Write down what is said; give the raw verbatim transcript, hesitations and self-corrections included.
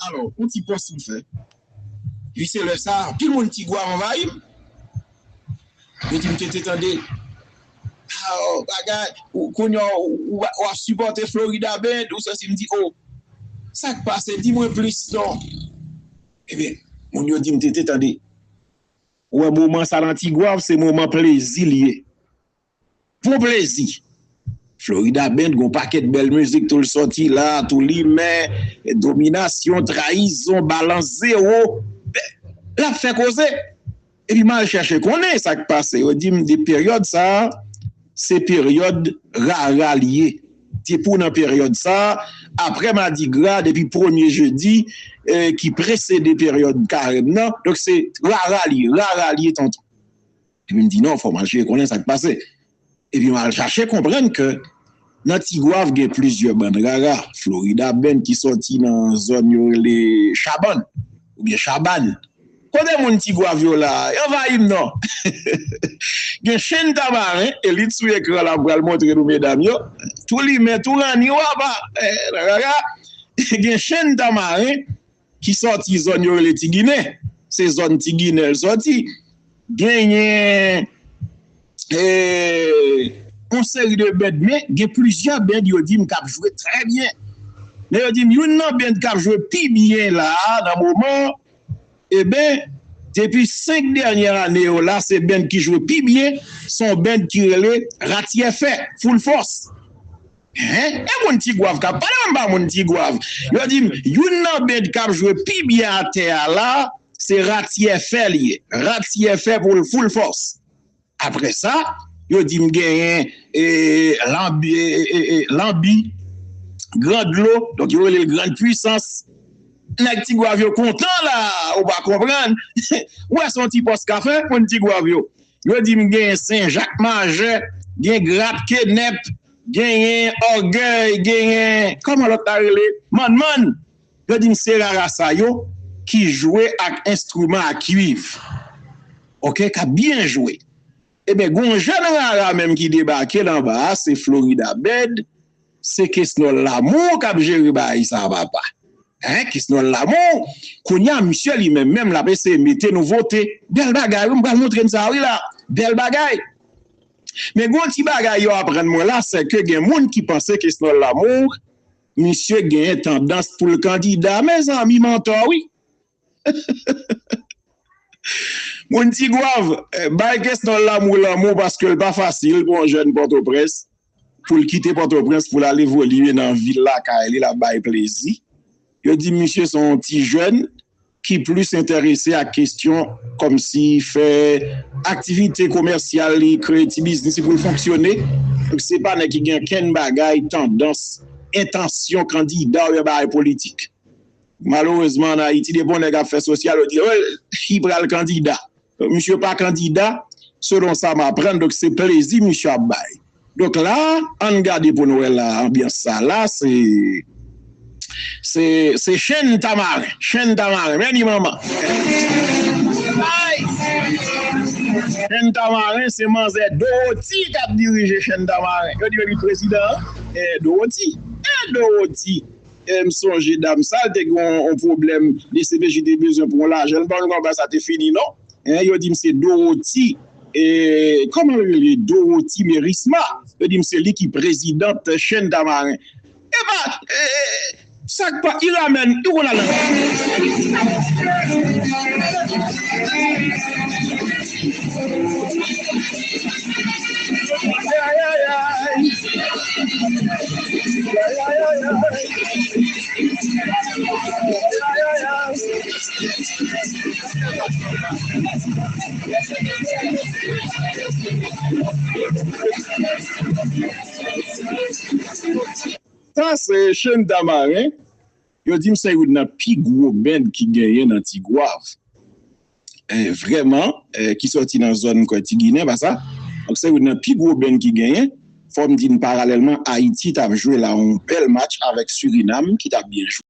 Alò, yon ti pòs m fè. Epi se lè sa a, anpil moun Ti Gwav anvayi m. Yo di m te, te tande. Ah, bagay, ou, kounye a, ou, ou, w ap sipòte Florida Band, ou sesi, m di, oh, sa k pase? Di mwen plis non. Ebyen, moun yo di m te, te tande. Ou wè moman sa nan Ti Gwav, se moman plezi l ye. Pou plezi. Florida Band, gon pakèt bèl mizik, tou l sòti la, tou li men, dominasyon, trayizon, balans zewo. L ap fè koze. Epi m al chèche konnen sa k pase. Yo di m de peryòd sa a, se peryòd rara l ye. Depi w nan peryòd sa a, apre Madigra, depi premye jedi, eh, ki presede peryòd karèm nan, donk se rara l ye, rara l ye, tonton. Epi m di, non, fò m al chèche konnen sa k pase. Epi m al chache konprann ke nan Ti Gwav gen plizyè bann rara. Florida Band ki sòti nan zòn yo rele Chabann, oubyen Chabann. Kote moun Ti Gwav yo la a? Yo anvayi m non. Gen Chenn Tamaren, e li t sou ekran la, m pral montre nou medam yo. Tou limen, tou ranni, w apa. Eh, rara. Gen Chenn Tamaren, ki sòti zòn yo rele Ti Ginen. Se zòn Ti Ginen l sòti. Genyen, eh, yon seri de band, men gen plizyè band yo di m k ap jwe trè byen. Men yo di m youn nan band k ap jwe pi byen la a, nan moman, eben, depi senk dènyè ane yo la, se band ki jwe pi byen, se yon band ki rele Ratyè Fè, Full Force. Hein? E moun Ti Gwav k ap pale, menm pa moun Ti Gwav. Yo di m, youn nan band k ap jwe pi byen atè a la, se Ratyè Fè li ye. Ratyè Fè pou l Full Force. Apre sa, yo di m genyen, eh, Lanbi, eh, eh, eh, Lanbi, Gran Dlo, donk yo rele l Grann Pwisans. Nèg Ti Gwav yo kontan la, ou pa konprann. Ou wè se yon ti pòs k ap fè, moun Ti Gwav yo. Yo di m gen Sen Jak Majè, gen Grap Kenèp, genyen Ògèy, genyen, kòman lòt la rele? Mannmann. Yo di m se rara sa yo ki jwe ak enstriman a kuiv. Oke, k ap byen jwe. Ebyen, gen yon jèn rara menm ki debake la anba a, se Florida Band, se Kesnòl Lamour k ap jere bagay sa a, papa. Hein, Kesnòl Lamour, kounye a, misye li menm, menm, l ap eseye mete nouvote. Bèl bagay, wi, m pral montre n sa, wi, la. Bèl bagay. Men gen yon ti bagay yo aprann mwen la, se ke gen moun ki panse Kesnòl Lamour, misye genyen tandans pou l kandida. Mezanmi, m antò, wi. Moun Ti Gwav, eh, bay Kesnòl Lamour lanmou paske l pa fasil pou yon jèn Pòtoprens, pou l kite Pòtoprens, pou l al evolye nan vil lakay li, l ap bay plezi. Yo di misye se yon ti jèn ki plis enterese ak kesyon kòmsi fè aktivite komèsyal li, kreye ti biznis li pou l fonksyone. Donk, se pa nèg ki gen kenn bagay, tandans, entansyon kandida oubyen bagay politik. Malerezman, ann Ayiti, depi yon nèg ap fè sosyal, yo di, oh, li pral kandida. Misye pa kandida, selon sa m aprann, donk se plezi misye ap bay. Donk la, ann gade pou n wè la, anbyans sa la, se, se, se Chenn Tamaren. Chenn Tamaren, men ni manman. Ay! Chenn Tamaren, se manzè Dorothy k ap dirije Chenn Tamaren. Yo di yo li prezidan, eh, Dorothy. Eh, Dorothy. E m sonje dam sa, l te gen yon, yon pwoblèm, D C P J te bezwen pou yon lajan, l pa konn kòman sa te fini, non. Hein, yo di m se Dorothy, e, kòman yo rele? Dorothy Merisma. Yo di m se li ki prezidant Chenn Tamaren. Epa, e, e, sa k pa, Iramèn, yo konn al nan. Ay, ay, ay. Ay, ay, ay, ay. Sa se Chenn Tamaren. Yo di m se youn nan pi gwo band ki genyen nan Ti Gwav. Eh, vrèman, eh, ki sòti nan zòn, kwè, Ti Ginen, pa sa? Donk, se youn nan pi gwo band ki genyen. Fò m di n paralèlman, Ayiti t ap jwe la yon bèl match avèk Surinam ki t ap byen jwe.